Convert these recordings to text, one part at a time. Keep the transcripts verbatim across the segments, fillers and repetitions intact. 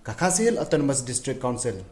Ka Khasi Hills Autonomous District Council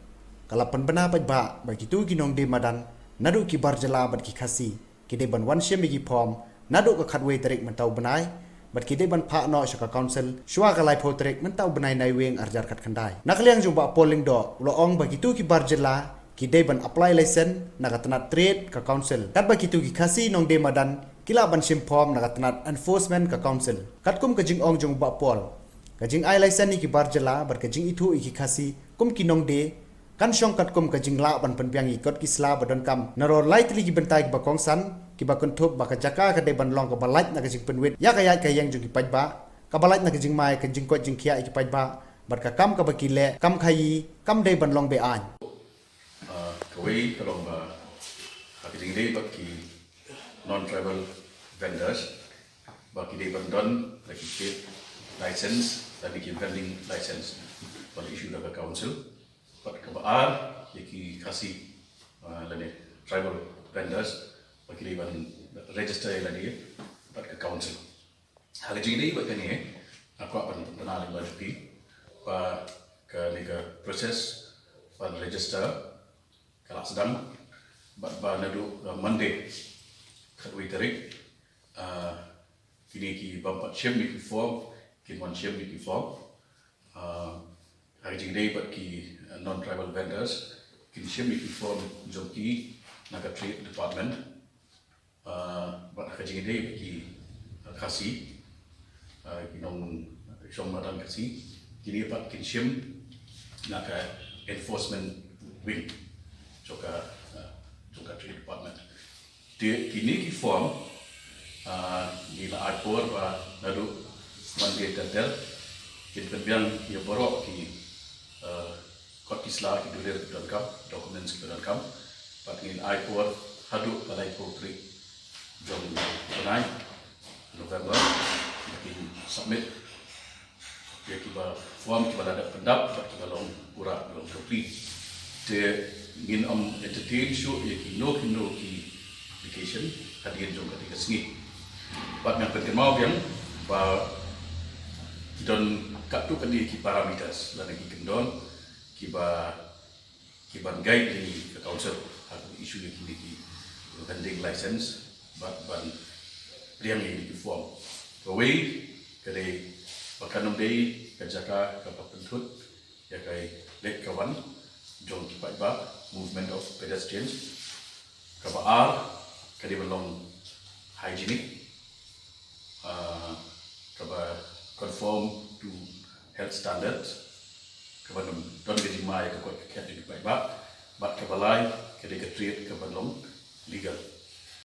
ka la pynbna paidbah ba kito ki nongdie madan naduh ki bar jylla bad ki Khasi ki dei ban wan shim ïa ki form naduh ka khatwei tarik mynta u bnai, bad ki dei ban phah noh sha ka council shuwa ka laiphew tarik mynta u bnai Naiwieng arhajar khatkhyndai. Na ka liang jong Bah Paul Lyngdoh u la ong ba kito ki bar jylla ki dei ban apply license na ka tnat trade ka council, katba kito ki Khasi nongdie madan ki lah ban shim form na ka tnat enforcement ka council. Katkum ka jingong jong Bah Paul, ka jingai license ïa ki bar jylla bad ka jingithuh ïa ki Khasi kum ki nongdie kan shong katkum ka jinglah ban pynbiang ïa ki kot ki sla ba donkam nalor lai tylli ki bynta kiba kongsan, kiba kynthup ba ka jaka ka dei ban long kaba lait na ka jingpynwit ïa ka ïaid ka ïeng jong ki paidbah, kaba lait na ka jingmai ka jingkoit jingkhiah ïa ki paidbah, bad ka kam kaba ki leh kam khaïi kam dei ban long be-aiñ. Ah, kawei ka long ba ha ka jingdei bad ki non-tribal vendors ba ki dei ban don la ki trade license lane ki vending license ba la issue da ka council. Bad kaba ar ïa ki Khasi, ah, lane tribal vendors ba ki dei ban register ïa lade bad ka council. Ha ka jingdei bad kane, nga kwah ban pynbna lyngba jong phi ba kane ka process ban register ka la sdang bad ba naduh, ah, Monday khatwei tarik, ah, kine ki bym pat shim ïa ki form kin wan shim ïa ki form. Ah, ha ka jingdei bad ki, ah, non-tribal vendors kin shim ïa ki form jong ki na ka trade department. Ah, bad ha ka jingdei bad ki, ah, Khasi, ah, ki nongshong madan Khasi, kine pat kin shim na ka enforcement wing jong ka, ah, jong ka trade department. Te kine ki form, ah, ngi la ai por ba naduh Monday ter ter kin pynbiang ïa baroh ki, ah, kot ki sla, ki dullir kiba donkam, documents kiba donkam. Bad ngin ai por haduh ka laiphew tarik jong u bnai November ba kin submit ïa kiba form kiba la dep pyndap bad kiba long pura, kiba long complete. Te ngin ym entertain shuh ïa kino kino ki application hadien jong kane ka sngi. Bad ngan pynkynmaw biang ba ki don katto katne ki parameters lane ki kyndon kiba, kiban guide ïa ngi ka council ha ka issue ïa kine ki vending license bad ban pdiang ïa kine ki form. Kawei ka dei ba kan ym dei ka jaka kaba pynthut ïa ka leit ka wan jong ki paidbah, movement of pedestrians. Kaba ar ka dei ban long hygienic, ah, kaba conform to health standards, kaba don, don ka jingma ïa ka koit ka khiah jong ki paidbah. Bad kaba lai ka dei ka trade kaba long legal.